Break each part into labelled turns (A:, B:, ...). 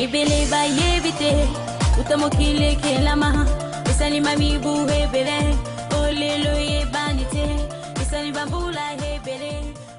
A: Ebele bayebi te uta mokili ekelama esalima mibu ebele olelo eyebani te esali bambula ebele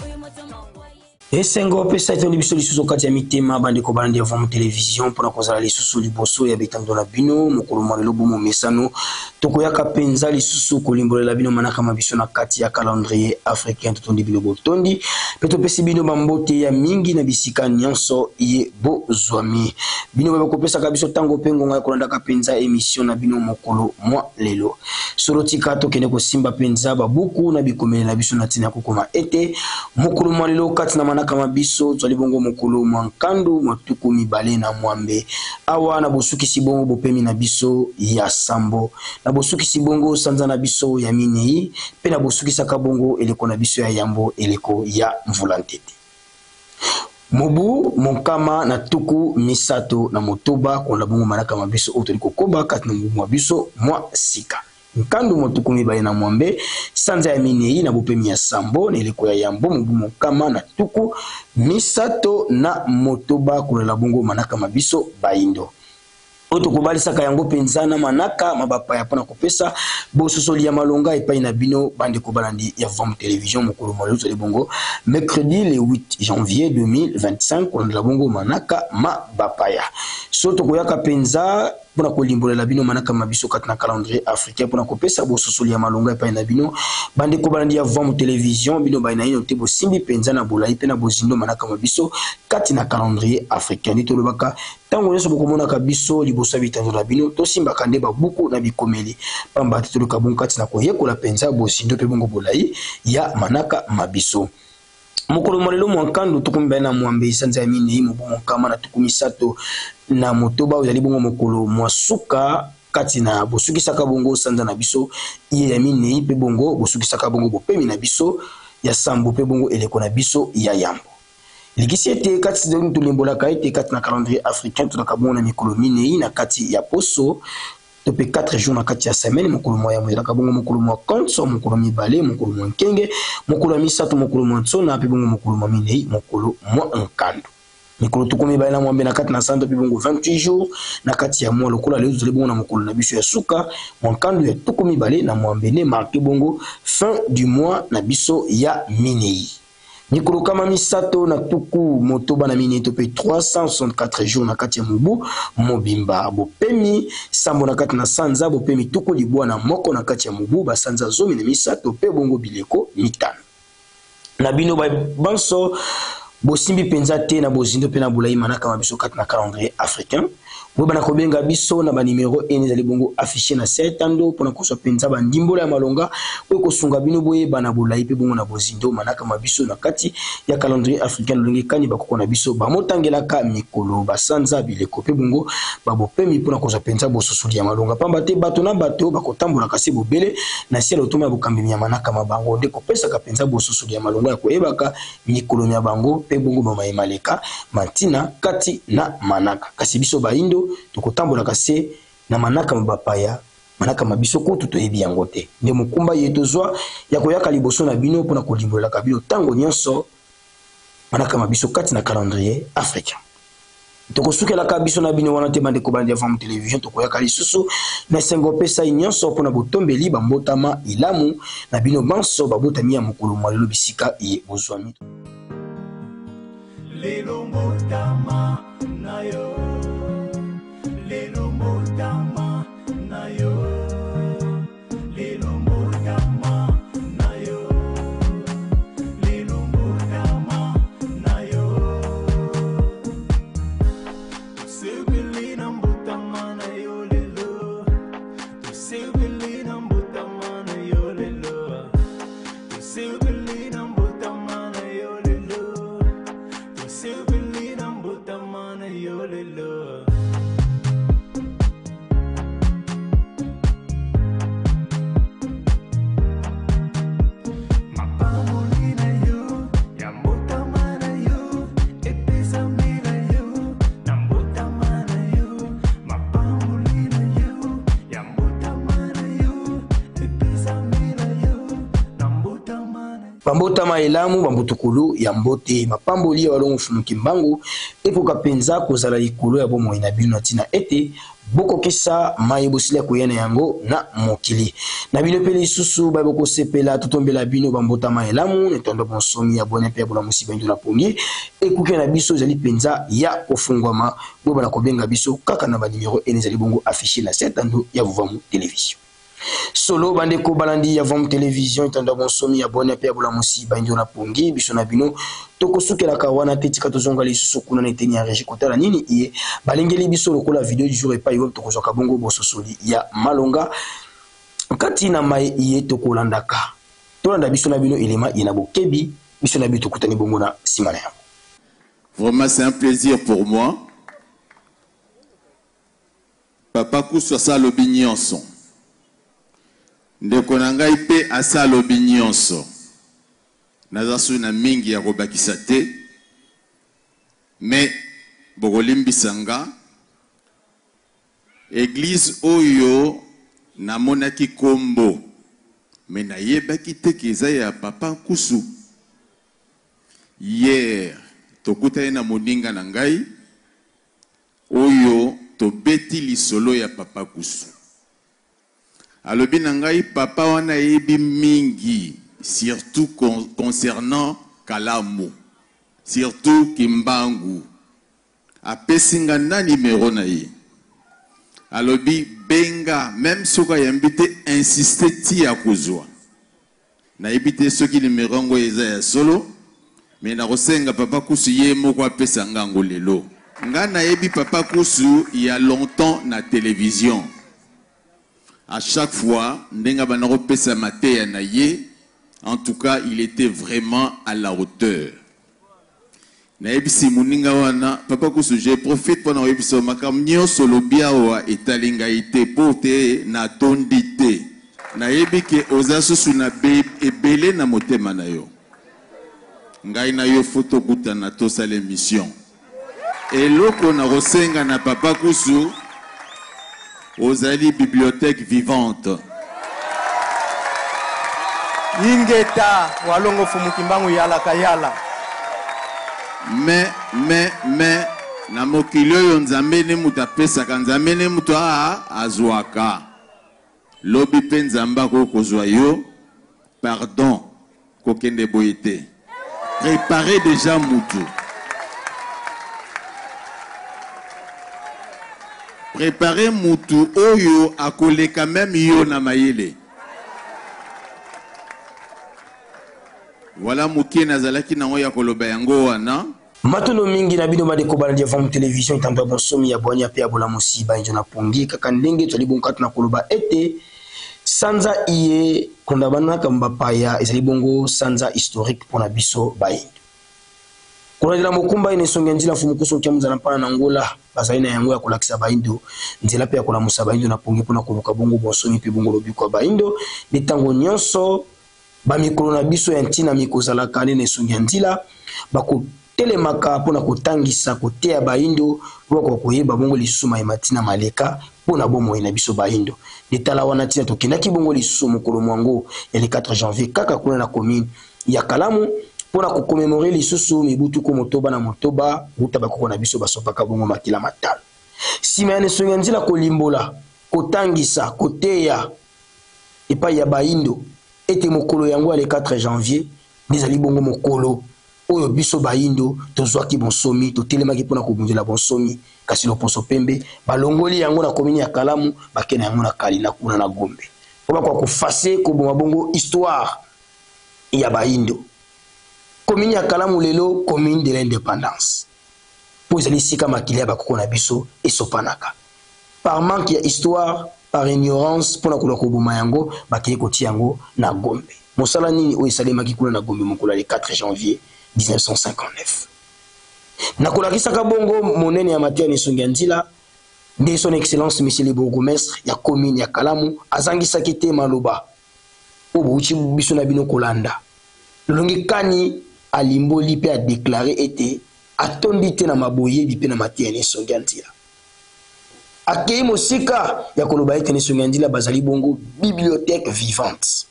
A: oyo moto moko
B: Esengo pesa etondi biso lisusu kati ya mitema bandeko balandi ya Vom Television mpona kozala lisusu liboso ya bitando na bino mokolo mwa lelo bomo mesano tokoyaka mpenza lisusu kolimbolela bino manaka ma biso na kati ya calendrier africain. Totondi bino botondi mpe topesi bino bambote ya mingi na bisika nyonso ye bozwami. Bino baye bakopesaka biso ntango mpe ngonga ya kolandaka mpenza emission na bino mokolo mwa lelo. Solo tika tokende kosimba mpenza babuku na bikomeli na biso na ntina ya kokoma ete mokolo mwa lelo kati na manaka ma biso tozali bongo mokolo mwa nkandu mwa 28 awa na bosukisi bongo bopemi na biso ya sambo na bosukisi bongo sanza na biso ya minei mpe na bosukisaka bongo eleko na biso ya yambo eleko ya mvula ntete. Mobu 136 kolanda bongo manaka ma biso oyo toli kokoba kati na mobu mwa biso mwa sika. Nkandu mwa 26 sanza ya minei na bopemi ya sambo na eleko ya yambo mobu 136 kolanda bongo manaka ma biso bayindo. Oyo tokobalisaka yango mpenza na manaka ma bapaya mpo na kopesa bososoli ya malonga epai na bino bandeko balandi ya Vom Television. Mokolo mwa lelo tozali bongo mercredi le 8 janvier 2025 kolandela bongo manaka ma bapaya. So tokoyaka mpenza mpo na kolimbolela bino manaka ma biso kati na calendrier africain mpo na kopesa bososoli ya malonga epai na bino bandeko balandi ya Vom Television. Bino baye naino te bosimbi mpenza na bolai mpe na bozindo manaka ma biso kati na calendrier africain. Nde tolobaka ntango nyonso bokomonaka biso liboso ya bitando na bino, tosimbaka nde babuku na bikomeli, pamba te toluka bongo kati na koyekola mpenza bozindo mpe bongo bolai ya manaka ma biso. Mokolo mwa lelo mwa nkandu 28 sanza ya minei mobu 136, oyo ezali bongo mokolo mwa suka kati na bosukisaka bongo sanza na biso iye ya minei mpe bongo bosukisaka bongo bopemi na biso ya sambo mpe bongo eleko na biso ya yambo. Likisi ete kati tolimbolaka ete kati na calendrier africain tozalaka bongo na mikolo minei na kati ya poso to pe 4 jours na kati ya semaine. Mokolo mwa yambo ezalaka bongo mokolo mwa konso, mokolo mibale mokolo mwa nkenge, mokolo ya misato mokolo mwa nsona mpe bongo mokolo mwa minei mokolo mwa nkando. Mikolo 28 na kati na sanza mpe bongo 28 jours na kati ya mwa. Lokola lelo tozali bongo na mokolo na biso ya suka mwa nkando ya 28 nde marke bongo fin du mois na biso ya minei. Mikolo 364 to pe 364 jours na kati ya mobu mobimba. Bopemi sambo na kati na sanza, bopemi 91 na kati ya mobu, basanza 13 pe bongo bileko mitano. Na bino banso bosimbi mpenza te na bozindo pe na bolai manaka ma biso kati na calendrier africain. Boyeba na kobenga biso na ba numero ene ezali bongo affiché na se tando mpona kozwa mpenza ba ndimbola ya malonga oyo ekosunga bino boyeba na bolai pe bongo na bozindo manaka ma biso na kati ya calendrier africain lolenge kani bakoko na biso bamotangelaka mikolo basanza bileko pe bongo babopemi mpona kozwa mpenza bososoli ya malonga, pamba te bato na bato bakotambolaka se bobele na se ya lotomo ya bokambi ya manaka ma bango nde kopesaka mpenza bososoli ya malonga ya koyebaka mikolo mya bango pe bongo bamaye maleka ma ntina kati na manaka. Kasi biso bayindo tokotambolaka se na manaka ma bapaya, manaka ma biso kutu toyebi yango te. Nde mokumba ye tozwa ya koyaka liboso na bino mpona kolimbolelaka bino ntango nyonso manaka ma biso kati na calendrier africain. Tokosukelaka biso na bino wana te bandeko balandi ya Vam Television, tokoyaka lisusu na esengo opesai nyonso mpona botombeli bambotama ilamu na bino banso babotami ya mokolo mwa lelo bisika ye bozwami.
C: Lelo mbotama na yo, lelo mbotama na yo, lelo mbotama na yo, lelo mbotama na yo. Tosepeli na mbotama na yo lelo, tosepeli na mbotama na yo lelo, tosepeli na mbotama na yo lelo, tosepeli na mbotama na yo lelo.
B: Bambotama elamu, bambutukulu ya mbote, mapamboli ya Walongo Mfumu Kimbangu ekoka penza kozala likolo ya bomoi na bino na tina ete bokokisa maye bosili ya koya na yango na mokili na bino. Mpe lisusu baye bokosepela, totombela bino bambotama elamu na etondo bonsomi ya bwanya mpe ya bolamusi baindo na pongi. Ekuke na biso ezali penza ya kofungwama, boyeba na kobenga biso kaka na ba numero ene ezali bongo affiche na se etando ya Vuvamu Television. Solo bandeko balandi ya Vom Television, etando ya bonsomi ya bwanya mpe ya bolamusi baindo na pongi, biso na bino tokosukelaka wana te. Tika tozonga lisusu kuna na eteni ya regie kotala nini iye balengeli biso lokola video du jour epai wapi tokozwaka bongo bososoli ya malonga kati na maye iye tokolandaka. Tolanda biso na bino elema iye na bokebi, biso na bino tokutani bongo na nsima na yango.
D: Vraiment, c'est un plaisir pour moi. Papa Kusu asa alobi nyonso. Ndeko na ngai pe asa alobi nyonso. Naza su na mingi ya kobakisa te. Mais bokolimbisa nga, eglise oyo namonaki kombo mais nayebaki te ke eza ya papa Nkusu. Hier tokutani na moninga na ngai oyo tobeti lisolo ya papa Kusu. Alobi na ngai papa wana ayebi mingi surtout concernant Kalamu, surtout Kimbangu. Apesi nga na numero na ye. Alobi benga meme soki ayambi te, insiste ti akozua. Nayebi te soki numero yango eza ya solo, mais nakosenga papa Kusu ye moko apesa nga yango lelo. Nga nayebi papa Kusu ya longtemps na television. A chaque fois ndenge abanda kopesa mateya na ye, en tout cas il etait vraiment à la hauteur. Nayebisi moninga wana, papa Kusu, je profite pona koyebisa yo makambo nionso olobi awa etali ngai te po te natondi te. Nayebi ke oza susu na ebele na motema na yo. Ngai na yo faut tokutana tosala emission. Eloko nakosenga na papa Kusu, ozali bibliothèque vivante.
E: Ingeta walongo fumu kimbangu yala kayala.
D: Mais mais mais na mokili oyo Nzambe nde mutu apesaka, Nzambe nde mutu a azuaka. Lobi pe Nzambe akoki kozua yo, pardon kokende boye te. Preparer dejà mutu. Preparer mutu oyo akoleka meme yo na mayele. Voilà mukie nazalaki nango ya koloba yango wana.
B: Matondo mingi na bino bandeko balandi ya Vam Television, etando ya bonsomi ya bwanya pe ya bolamusi bainzo na pongi. Kaka ndenge tozali bongo kati na koloba ete sanza iye kolanda banaka bapaya ezali bongo sanza historique pona biso bayindo. Kolandela mokumba ene esongi ya nzila Mfumu Kusu Nkiamu Nzala Mpana na Ngola bazali na yango ya kolakisa bayindo nzela pe ya kolamusa bayindo na pongi pona koluka bongo bonsomi pe bongo lobiko ya bayindo. Nde tango nyonso Ba mikolo na biso ya ntina mikozalaka nde na esongi ya nzila, bakotelemaka mpo na kotangisa, koteya baindo mpo bakoka koyeba bongo lisusu maye ma ntina maleka mpo na bomoi na biso baindo. Nde tala wana ntina tokendaki bongo lisusu mokolo mwango ya le 4 janvier kaka kuna na commune ya Kalamu mpo na ko commemorer lisusu mibu tuku 66 wuta bakoko na biso basopaka bongo makila ma talo. Sima ya nesongi ya nzila kolimbola, kotangisa, koteya epai ya baindo ete mokolo yango ya le 4 janvier nde ezali bongo mokolo oyo biso baindo tozwaki bonsomi, totelemaki mpo na kobundela bonsomi, kasi loposo pembe balongoli yango na komini ya Kalamu, bake na yango na Kalina kuna na Gombe mpo bakoka kofase koboma bongo histoire ya baindo. Komini ya Kalamu lelo commune de l'independance mpo ezali esika makila ya bakoko na biso esopanaka. Par manque ya histoire, par ignorance mpo na koluka koboma yango, bakei kotia yango na Gombe. Mosala nini oyo esalemaki kuna na Gombe mokolo ya le 4 janvier 1959? Na kolakisaka bongo monene ya mateya na esongi ya nzila, nde Son Excellence Monsieur le Bourgmestre ya commune ya Kalamu azangisaki te maloba oyo bowuti biso na bino kolanda. Lolenge kani alimboli mpe a declarer ete atondi te na maboyebi mpe na mateya na esongi ya nzila. Akeyi mosika ya koloba ete na esongi ya nzila bazali bongo bibliothèque vivante.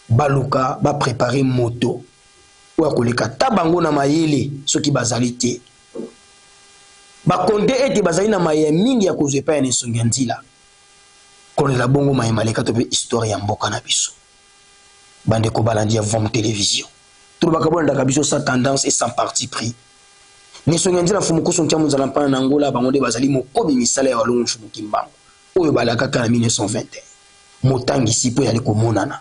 B: Baluka ba preparer moto oyo akoleka ata bango na mayele soki bazali te. Ba compter ete bazali na maye mingi ya kozwa epai ya Nsongi ya Nzila. Kolandela bongo maye maleka to mpe histoire ya mboka na biso. Bandeko balandi ya Vom Television, tolobaka bolandaka biso sans tendance et sans parti pris. Nsongi ya Nzila Mfumu Kusu Ntiamu Nzala Mpana na Angola bango nde bazali mokobi misala ya Walongo Mfumu Kimbangu oyo balakaka na 1921. Motangisi mpo ezali komonana.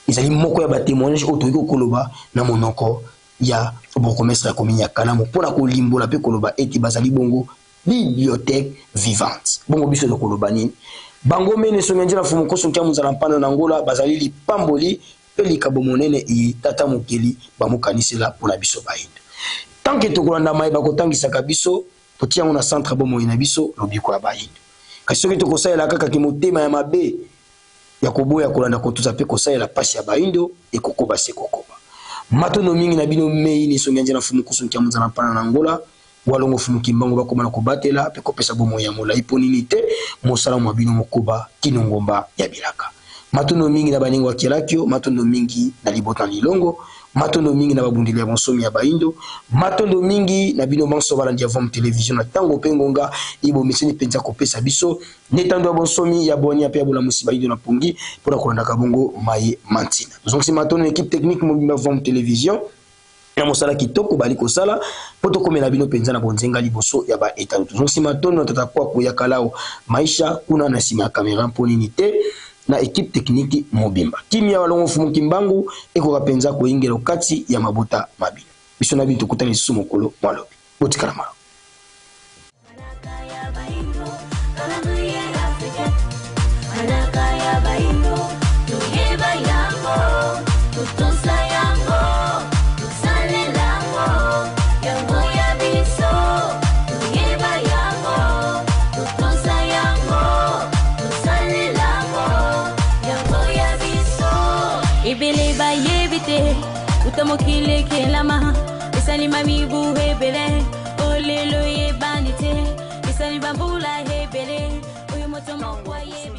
B: Ezali moko ya ba temoignage oyo tokoki koloba na monoko ya bourgmestre ya commune ya Kalamu mpo na kolimbola mpe koloba ete bazali bongo bibliothèque vivante. Bongo biso tokoloba nini? Bango mene Songenzi na Mfumu Nkoso Nkiamu Nzala Mpano na Angola bazali lipamboli mpe likabo monene eye Tata Mokeli bamokanisela mpo na biso bayindo. Tant que tokolanda maye bakotangisaka biso, totia yango na centre ya bomoi na biso, lobiko ya bayindo. Kasi soki tokosalela kaka kimotema ya mabe ya koboya kolanda kotosa mpe kosalela pasi ya bayindo, ekokoba se kokoba. Matondo mingi na bino mei Nisongia na Mfumu Kusu Nkiamu Nzala Mpana na Angola, Walongo Mfumu Kimbangu bakoma na kobatela mpe kopesa bomoi ya molai mpo nini te mosala mwa bino mokoba kino ngomba ya bilaka. Matondo mingi na baninga wa Kielakio, matondo mingi na libota na Lilongo, matondo mingi na babundeli ya bonsomi ya baindo, matondo mingi na bino banso balandi ya Vom Television na tango mpe ngonga ibomiseni mpenza kopesa biso netando ya bonsomi ya bwania mpe ya bolamusi baindo na pongi mpo na kolandaka bongo maye ma ntina. Tozongisi matondo na equipe technique mobimba Vom Television na mosala kitoko bali kosala mpo tokomela bino mpenza na bonzenga liboso ya ba etando. Tozongisi matondo na tata Kwaku ya Kalao Maisha kuna na nsima ya kamera mpo nini te na equipe technique mobimba. Kimia Walongo Mfumu Kimbangu ekoka mpenza koyingela okati ya mabota ma bino. Biso na bino tokutani lisusu mokolo mwa lobi. Botikala malamu.
A: Ebele bayebi te uta mokili ekelama esalima mibu ebele olelo eyebani te esali bambula ebele oyo moto moko ayebi.